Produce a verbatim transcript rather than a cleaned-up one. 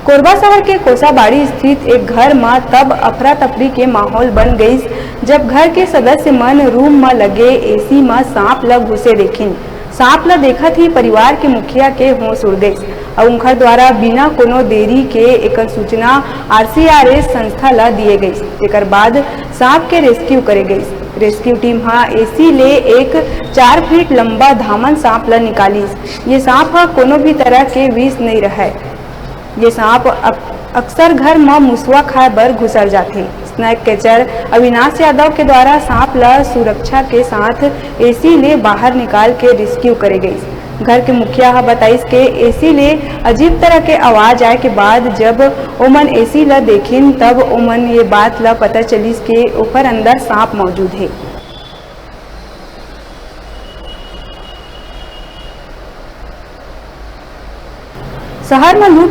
कोरबा शहर के कोसाबाड़ी स्थित एक घर म तब अफरा तफरी के माहौल बन गइस, जब घर के सदस्य मन रूम म लगे एसी म सांप ल घुसे देखिन। सांप ल देखत ही परिवार के मुखिया के होश उड़ गइस अउ उंखर द्वारा बिना कोनो देरी के एकर सूचना आरसीआरएस संस्था ल दिए गइस। तेकर बाद सांप के रेस्क्यू करे गइस। रेस्क्यू टीम ह एसी ले एक चार फीट लंबा धामन सांप ल निकालिस। ये सांप ह कोनो भी तरह के विष नइ रहय। ये सांप अक-, अक्सर घर म मुसवा खाए बर घुसर जाथे। स्नैक कैचर अविनाश यादव के द्वारा सांप ल सुरक्षा के साथ एसी ले बाहर निकाल के रेस्क्यू करे गइस। घर के मुखिया ह बताइस के एसी ले अजीब तरह के आवाज आए के बाद जब ओमन एसी ल देखिन, तब ओमन ये बात ल पता चलिस के ओकर अंदर सांप मौजूद हे। शहर म लूट